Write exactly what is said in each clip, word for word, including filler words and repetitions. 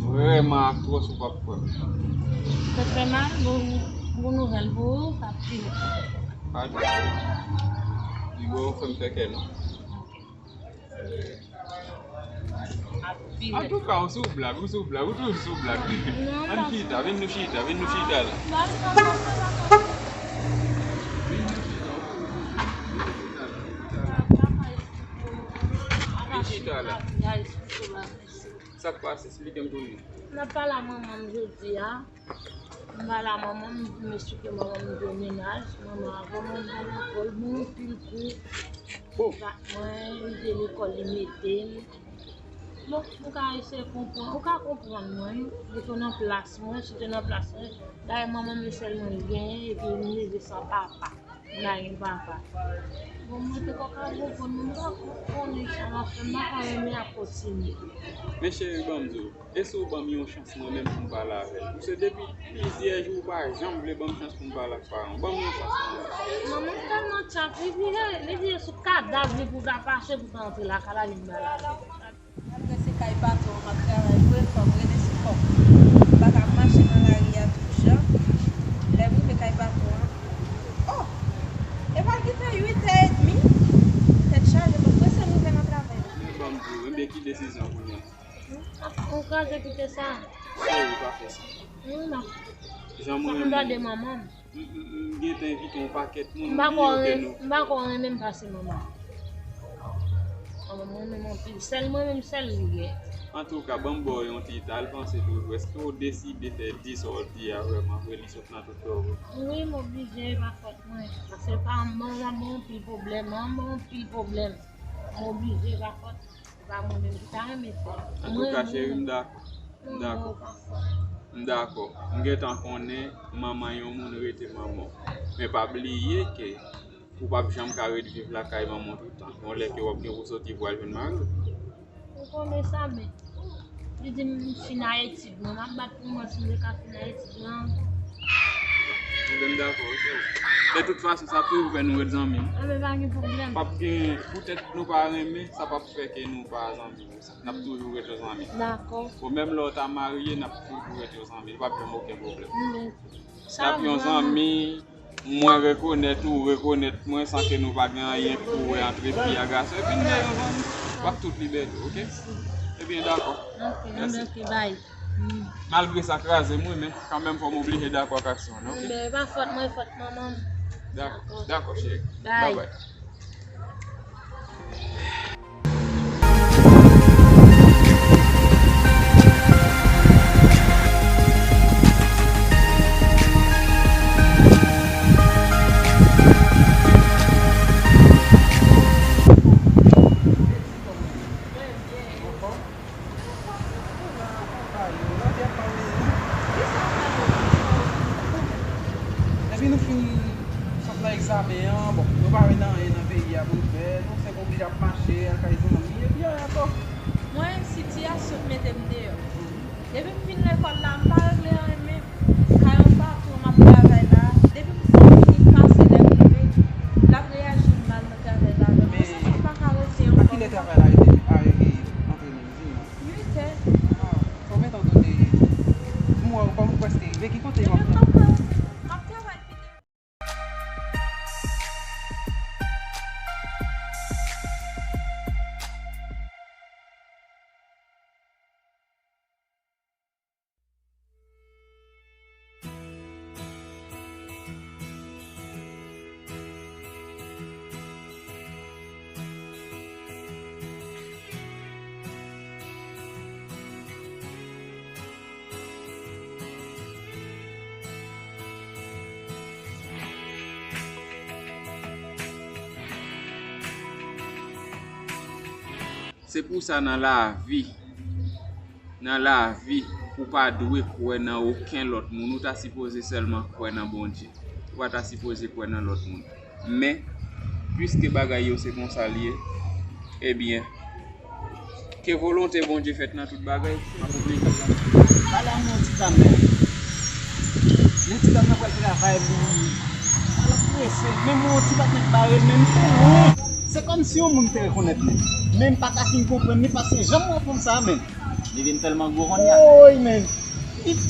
Vrèman atròs, ou p ap kwè. Tèt fè mal, bon, bon nouvèl pou ou, sa ap pi rèd. Pa di. Li bon, fè m fè kè non. Antouka, ou sou blag, ou sou blag, ou toujou sou blag. Ann chita, vin nou chita, vin nou chita la. Vin nou chita, vin nou chita la. Vin chita la. Sa k pase? Esplike m tounen. M ap pale a manman m jodi a. M pale a manman m, m esplike manman m de mennaj. Manman avan mwen m pale avè l, bon, anpil kou. Bon. Bat mwen, li te lekòl, li mete m. Bon, ou ka eseye konprann, ou ka konprann mwen, wi. Li te nan plas mwen, si te nan plas mwen, dayè manman m se sèl mwen l genyen, epi m leve san papa. M pa gen papa. Bon, mwen te kòk a gwo pon, mwen pa konnen sa m ap fè, m pa ka renmen ap kontinye. Men cheri, ban m di w, e si w ban m yon chans mwen menm pou m pale avè l? Paske depi plizyè jou ou pa janm vle ban m chans pou m pale ak paran w. Ban m yon chans mwen menm. Manman m tèlman tchak, li vire, li vire sou kadav li pou l ta fache pou l ta antre lakay la, vin pale avè l. Malgre se kay patwon an m ap travay vre, fò m rete sou kò m. M pa ka mache nan lari a tout jan. Lè m rive kay patwon an, oh! E pral kite uit è edmi. Tèt chaje, m ap prese m rive nan travay la. Men ban m di w, enben ki desizyon kounye a? Ou kraze kite sa. Cheri, pa fè sa. Non, non. Jan mwen renmen w. M gade manman m. M, m, m gentan envite yon pakèt moun, m bliye w ke nou. M pa ko renmen m pase manman m. Manman m renmen m anpil. Sèl mwen menm, sèl li gen. Antouka, ban m ba w yon tit, al panse toujou. Èske w deside fè di sa w di a vrèman vre, li sot nan tout kè w vre? Wi, m oblije, e pa fòt mwen. Paske pa manman m ban m anpil pwoblèm, manman m ban m anpil pwoblèm. M oblije, e pa fòt. Se pa mwen menm ki ta renmen fè. Antouka, cheri, m dakò. M dakò. M dakò. M gentan konnen manman yon moun rete manman w. Men pa bliye ke ou p ap janm ka ret viv lakay manman w tout tan. Yon lè ke w ap gen pou soti pou al jwenn mari w. Ou konnen sa, men li di m fin a etid mwen. M ap bat pou mwen si m te ka fin a etid mwen. Ebyen, m dakò, ok. De tout fason, sa ap toujou fè nou ret zanmi. Ebyen, pa gen pwoblèm. P ap gen, poutèt nou pa renmen, sa p ap fè ke nou pa zanmi konsa. N ap toujou ret zanmi. Dakò. Bon, menm lè w ta marye, n ap toujou ret zanmi. Li p ap janm okenn pwoblèm. N ap yon zanmi, mwen rekonèt ou, ou rekonèt mwen, san ke nou pa gen anyen pou wè ant fi a gason. Epi nou ret zanmi. W ap tout libète, ok? Ebyen, dakò. Ok, mèsi. Ebyen, ok, bay. Malgre sa kraze m, wi, men kanmenm fò m oblije dakò ak aksyon w, ok? Ebyen, e pa fòt mwen, e fòt manman m. Dakò, dakò, cheri. Bay. Bye bye. Depi nou fin sot nan egzamen an, bon, nou pa jwenn anyen nan peyi a pou n fè, nou fèk oblije ap mache al kay zanmi, epi anyen ankò. Mwen, sitiyasyon k mete m deyò. Depi m fin lekòl la, m pa regle anyen menm. Kay yon patwon m ap travay la, depi m santi li pase lè m rive, l ap reyaji mal nan travay la avè m. Mwen santi m pa ka rete ankò. A kilè travay la rete, a, e, e, antre menm, di m? Uit è. Ah, fò m gentan dote. M wè w kòm w prèske rive, ki kote w ap travay? M ap travay pi devan. Se pou sa nan lavi, nan lavi, ou pa dwe kwè nan okenn lòt moun. Ou ta sipoze sèlman kwè nan Bondye. Ou pa ta sipoze kwè nan lòt moun. Men, piske bagay yo se konsa l ye, ebyen, ke volonte Bondye fèt nan tout bagay. M ap oblije la. Pale a m yon ti dam, men. Men ti dam nan pral travay pou li. Al ap prese. Men m yon ti bagay bare l, men m te wont. Se kòmsi yon moun te rekonèt mwen. Men m pa ta fin konprann li, paske jan m wè fanm sa a, men. Li vin tèlman gwo kounye a. Woy, men.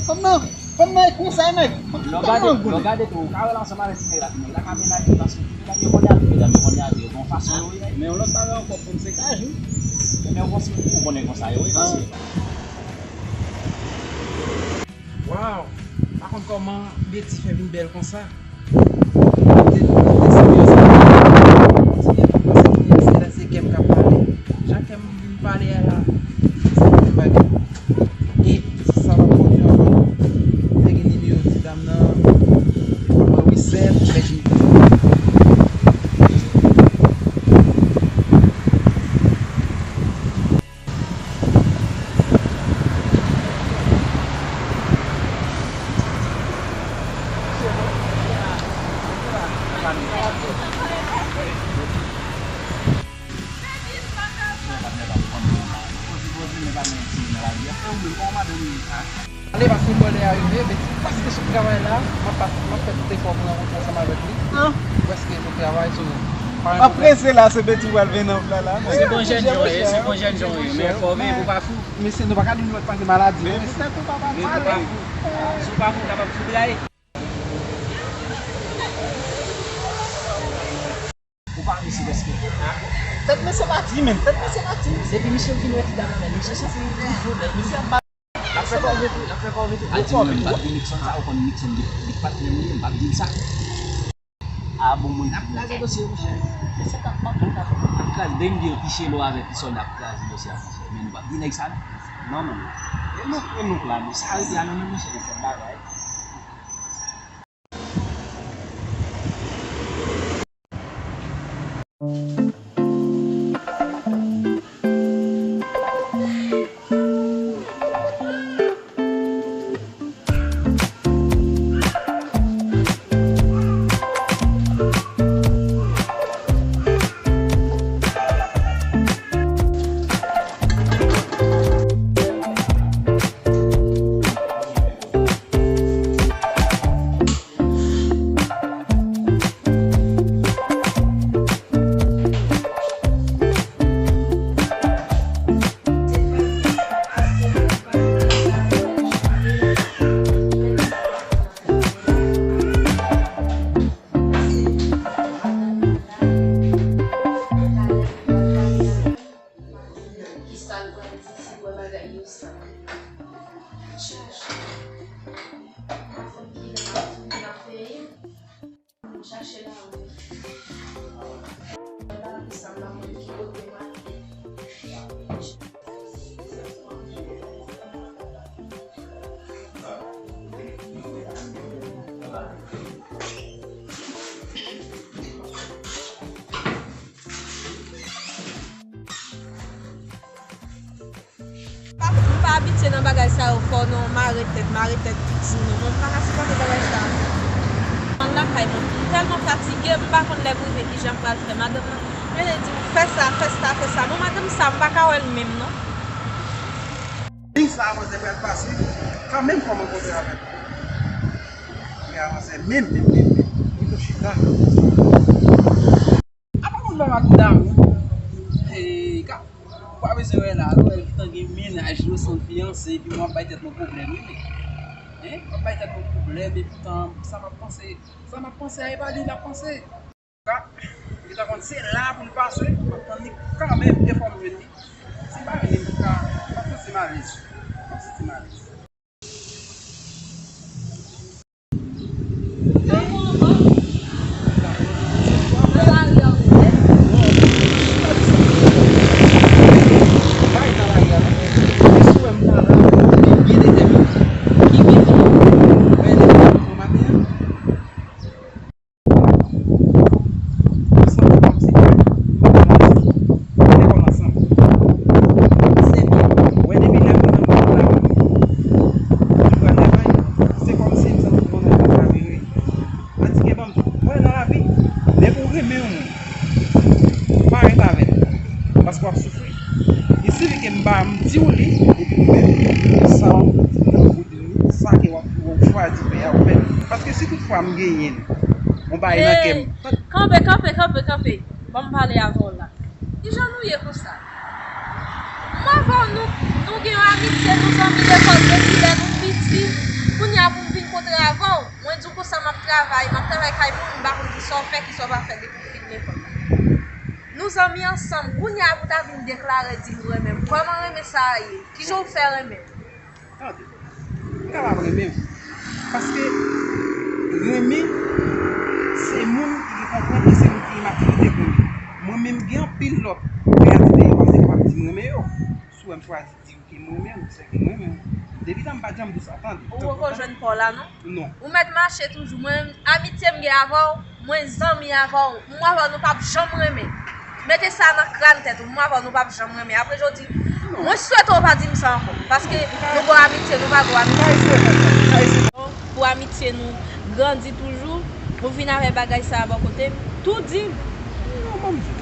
Fanm nan, fanm nan e konsa, nèg. Fanm nan tèlman gwo. Lè w gade tou, ou ka wè l ansanm avèk ti nèg la, ti nèg la ka menaje l, paske ti medam yo kounye a, ti medam yo kounye a, yo gen yon fason yo ye, nèg. Men yon lòt bagay ankò, fanm se kajou. Men ou konn, ou konnen konsa yo ye, paske Waw! Pa konn kòman Betty fè vin bèl konsa. Mwen te, mwen te serye sa. Kontinye fè konsa, mwen se la se kè m k ap pale. Jan kè m vin pale a la, se pa menm bagay. E se sa m ap pwodui ankò. Mwen gen nimewo ti dam nan, epi mwen reset, mwen di Ale, paske mwen lè a rive, men paske sou travay la, m ap, m ap fè tout efò pou m rankontre ansanm avèk li. Prèske nou travay sou. M ap prese la, se Betty pral vin nan pla la. Se bon jèn jan w ye, se bon jèn jan w ye, men enfòme pou pa fou. Mesye, nou pa ka di nou lòt pase maladi, non, mesye. Tèt ou pa pase. Men pou pa fou. Si w pa fou, w kapab fou blayi. Ou pa mesye prèske. Tèt mesye pa di, men. Tèt mesye pa di. Depi misye fin wè ti dam nan, men misye santi li toujou, men misye ap ba. L ap fè kòve tou, l ap fè kòve tou. Al di mwen, m p ap di Nixon sa, ou konn Nixon, li, li patnè m li ye, m p ap di l sa. A bon, moun ap kraze dosye yo, monchè. Mesye k ap, ap, ap, ap kraze, depi m di yo Tichello avèk Tichello ap kraze dosye a, monchè. Men nou p ap di nèg sa, non. Non, non, non. E nou, e nou k la, nou. Sa rete a nou menm, monchè. Se bagay. Kisa l pral di si l wè bagay yo sa? Chèche. Avan ki lè m ap tounen nan peyi m, m chache lavi. Lavi sa m pa konn ki kote m ale. Pa, m pa abitye nan bagay sa yo fò non, mare tèt, mare tèt piti non. Mwen m pa ka sipòte bagay sa. Mwen lakay mwen, m tèlman fatige, m pa konn lè m rive kijan m pral fè. Madanm nan rele di m fè sa, fè sa, fè sa. Bon, madanm sa, m pa ka wè l menm non. Li sa avanse pral pase, kanmenm fò m rankontre avè l. Li avanse menm, menm, menm, menm. Pou nou chita. Apa moun pa makout damou? Hey, ka, ou pa bezwen wè la, ou wè l gentan gen mennaj, yo san fiyanse, epi mwen ap bay tèt mwen pwoblèm, wi. Hein? Mwen ap bay tèt mwen pwoblèm, epi tan, sa m ap panse, sa m ap panse a, e pa li l ap panse. Ka, li ta konn se la pou l pase, m ap tann li kanmenm, e fò m jwenn li. Si m pa jwenn li, m ka, m ap santi m alèz. M ap santi m alèz. Ansanm, m ap se mwen, m ap pran ansanm. Se byen. Wè depi lè m nan m ap travay. M pral travay, se kòmsi m santi m ann al travay. Tandike ban m di, wè nan lavi, lè ou renmen yon moun, pa ret avè l. Paske w ap soufri. E sifi ke m ba m di w li, epi ou menm, sa w di nan Sa ke w ap, w ap chwazi fè a ou menm. Paske si toutfwa m genyen yon bagay nan kè m. Hey, kanpe, kanpe, kanpe, kanpe. Ban m pale avè w la. Kijan nou ye konsa? Mwen avè w, nou, nou Gen yon amitye nou zanmi lekòl depi lè nou piti. Kounye a pou m vin kontre avè w, mwen di w konsa m ap travay, m ap travay kay moun, m pa konn kisa w fè, kisa w pa fè depi w fin lekòl. Nou zanmi ansanm, kounye a pou w ta vin deklare di m renmen m. Kòman renmen sa a ye? Kijan w fè renmen m? Tande, m kapab renmen w. Paske renmen, se moun ki gen konprann e se moun ki gen matirite pou renmen. Mwen menm, gen anpil lòt kreati deyò a, m te kapab di m renmen yo. Si w wè m chwazi di w ke m renmen w, se ke m renmen w. Depi tan m pa t janm di w sa, tande. Ou poko jwenn pa w la, non? Non. Ou mèt mache toujou. Mwen, amitye m gen avè w, mwen zanmi avè w, mwen avè w nou p ap janm renmen. Mete sa nan kràn tèt ou, mwen avè w nou p ap janm renmen. Apre jodi, mwen swete w pa di m sa ankò. Paske nou gen amitye, nou pa gen amitye. Pou amitye nou grandi toujou, ou vin avè bagay sa a bò kote m, tou di m. Non, ban m di w.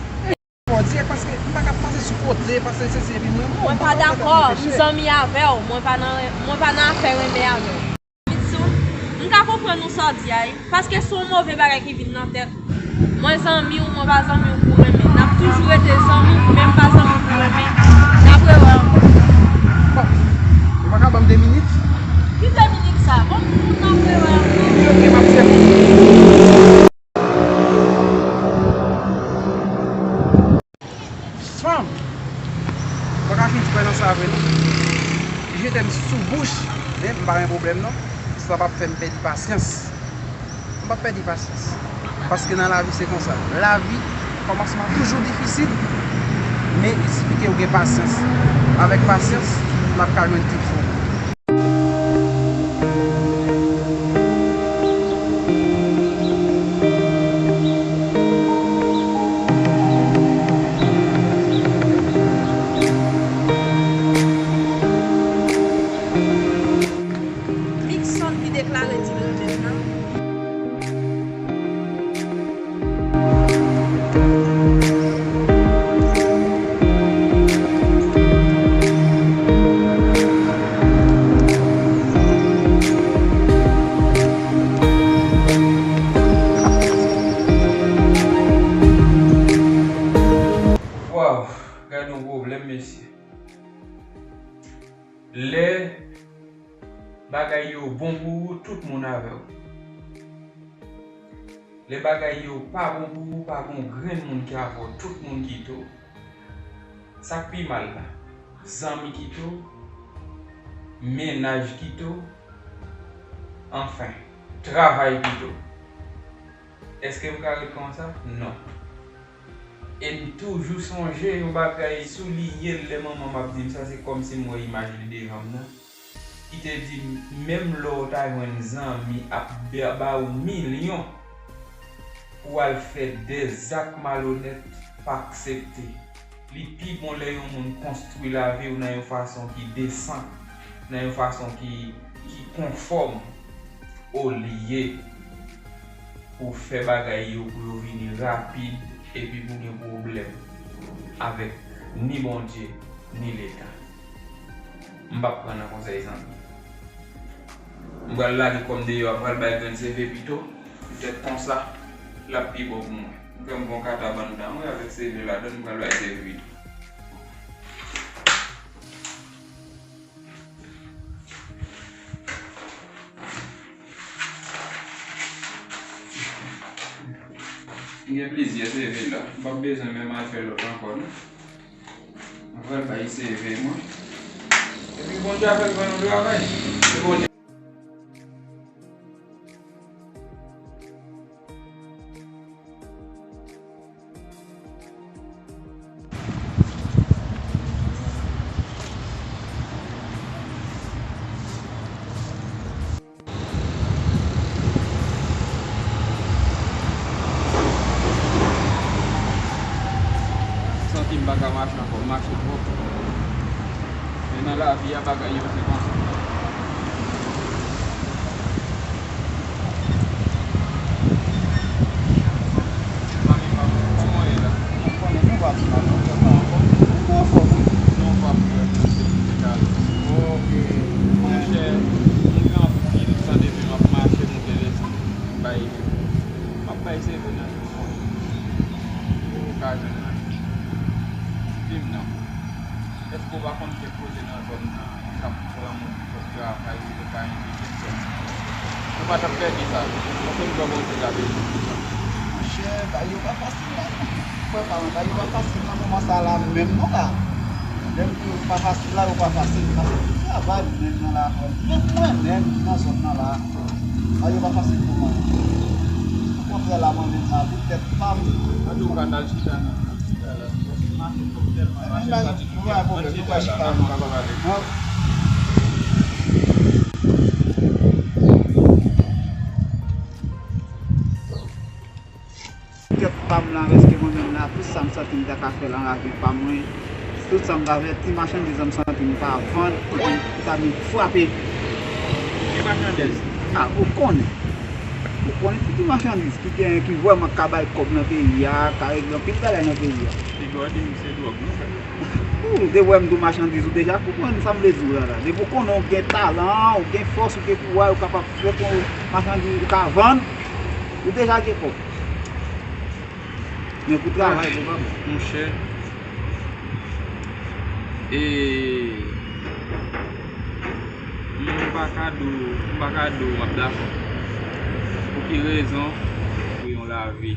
Bondye, paske m pa ka pase sou kote, paske se, se epi mwen, mwen pa dakò, m zanmi avè w, mwen pa nan, mwen pa nan afè renmen avè w. Pitson, m ka konprann ou sa w di a, wi, paske se yon move bagay ki vin nan tèt ou. Mwen zanmi w, mwen pa zanmi w pou renmen. N ap toujou rete zanmi, men m pa zanmi w pou renmen. N ap rewè ankò. Bon, ou pa ka ban m de minit? Ki de minit sa? Bon, n ap rewè ankò. Ok, ok, m ap fè. Fanm! Ou pa ka fin kwè nan sa vre non. Jete m sou bouch, men m pa gen pwoblèm non. Sa p ap fè m pèdi pasyans. M p ap pèdi pasyans. Paske nan lavi se konsa. Lavi, kòmansman toujou difisil, men il sifi ke w gen pasyans. Avèk pasyans, n ap ka jwenn tout sa w vle. Mixon ki deklare di l renmen m nan. Waw, gade yon pwoblèm, mesye. Lè bagay yo bon pou ou, tout moun avè w. Lè bagay yo pa bon pou ou, pa gon grenn moun ki avè w, tout moun kite w. Sa k pi mal la, zanmi kite w, mennaj kite w, anfen, travay kite w. Èske m ka ret konsa? Non. E m toujou sonje yon bagay, souliye l lè manman m ap di m sa, se kòmsi m wè imaj li devan m nan. Ki te di m, menm lè w ta jwenn zanmi ap ba, ba w milyon pou w al fè de zak malonèt, pa aksepte. Li pi bon lè yon moun konstwi lavi w nan yon fason ki desan, nan yon fason ki, ki konfòm, olye pou w fè bagay yo pou yo vini rapid epi pou w gen pwoblèm avèk ni Bondye, ni Leta. M p ap pran nan konsèy zanmi. M pral lage kò m deyò a, m pral bay grenn seve pito. Poutèt konsa, l ap pi bon pou mwen. M fè m gon kata bannda mwen avèk seve ladann, m pral bay seve pito. M gen plizyè seve la. M p ap bezwen menm al fè lòt ankò, non. Mwen pral bay seve mwen. Epi Bondye ap fè l ban nou travay. Se Bondye. Santi m pa ka mache ankò, m mache twòp. Men nan lavi a, bagay yo se konsa. Zanmi pa m, kòman w ye la? Ou konnen nou pa t mal, nou fè sa ankò. Ou twò fò, wi. Non, pa m fè, monchè, m te kale. Ok. Monchè, m gen anpil tan depi m ap mache moute desann. M bay, m ap bay seve nan tout kwen. Ou ka jwenn nan. Di m non. Èske w pa konn kèk kote nan zòn nan? Lakay ou, ou pa envite pèsòn. Ou pa t ap pèdi sa. Ou konn kòman ou te ka pèdi sa. Monchè, bagay yo pa fasil la non. Frè pa mwen, bagay yo pa fasil nan moman sa la menm non la. Lè m di yo pa fasil la, yo pa fasil. Paske tout travay menm nan la, menm mwen menm ki nan zòn nan la, bagay yo pa fasil pou mwen. Okontrè la, mwen menm la, pou tèt pa m. Antouka, n al chita nan, n al chita la. Paske mache twòp tèlman, mache fatige. Ann chita la, ann chita la, nou ka pale. Tèt pa m la, paske mwen menm la, tout sa m santi m ta ka fè nan lavi pa mwen, tout sa m ta fè, ti machandiz m santi m ta vann, pou ta vin frape. Ki machandiz? A, ou konnen. Ou konnen, tout machandiz ki gen, ki vrèman ka bay kòb nan peyi a, ka regle anpil bagay nan peyi a. Piga w di m se dwòg nou fè. Ou te wè m di w machandiz, ou deja konprann sa m vle di w la la. Depi w konnen w gen talan, w gen fòs, w gen kouray, w kapab fè kon machandiz, ou ka vann, ou deja gen kòb. Men pou travay, se pa bon. Monchè, e, m pa ka di w, m pa ka di w m ap dakò. Pou ki rezon? Pou yon lavi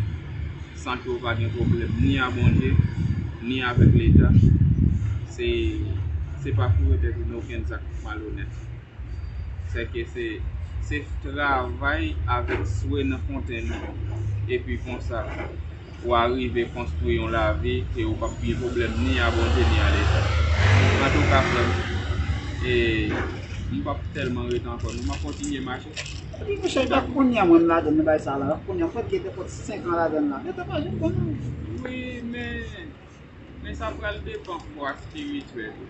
san ke w pa gen pwoblèm ni a Bondye, ni avèk Leta, se, se pa pou petèt ou nan okenn zak malonèt. Sèke se, se travay avèk swe nan fontenn ou. Epi konsa, w a rive konstwi yon lavi ke ou p ap gen pwoblèm ni a Bondye, ni a Leta. Antouka, frè m, e, m p ap tèlman rete ankò, non. M ap kontinye mache. Epi, monchè, e pa kounye a mwen m ladan nan bagay sa la. Kounye a, fòk gen nenpòt senk an ladan la. Leta pa janm konn. Wi, men, men sa pral depann fwa espirityèl ou.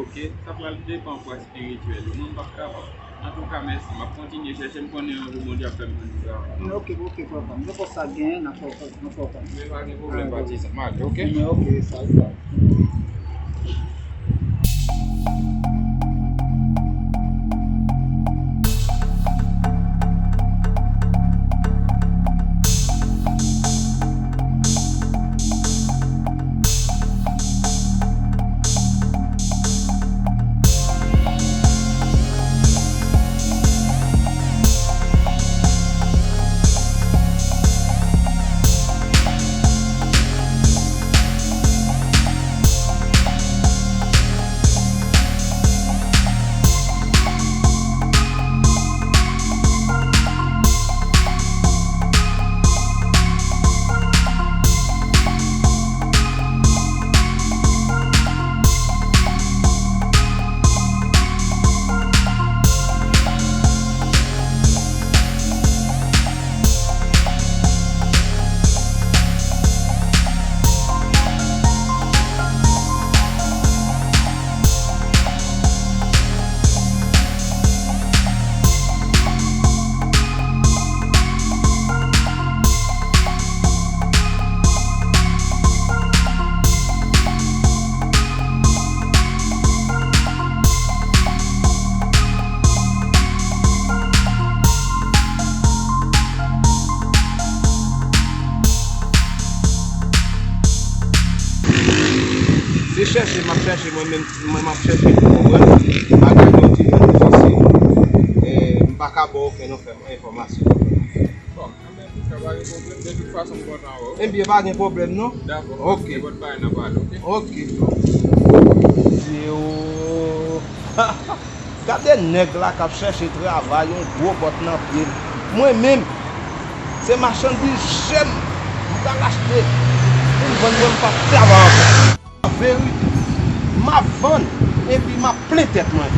Oke? Sa pral depann fwa espirityèl ou. Mwen, m p ap kapab. Antouka, mèsi. M ap kontinye chèche. M konnen yon jou Bondye ap fè m jwenn yon travay. Oke, oke, papa. Nenpòt sa k genyen, n ap fè w, n ap fè w konnen. Men pa gen pwoblèm, patizan. M ale, oke? Men oke, sa, sa. Se chèche m ap chèche mwen menm, mwen m ap chèche pou konprann bagay yo di an difansye. E, m pa ka ba w okenn enfòmasyon. Bon, anben, sa pa gen pwoblèm. De tout fason, m kontan wè w. Ebyen, pa gen pwoblèm, non. Dakò. Oke. Nenpòt bagay, n a pale, oke? Oke. Yo. Gade nèg la k ap chèche travay, yon gwo bòt nan pye l. Mwen menm, se machandiz chè m, m pral achte. Pou m vann, mwen m p ap travay ankò. Verite, m ap vann, epi m ap plen tèt mwen.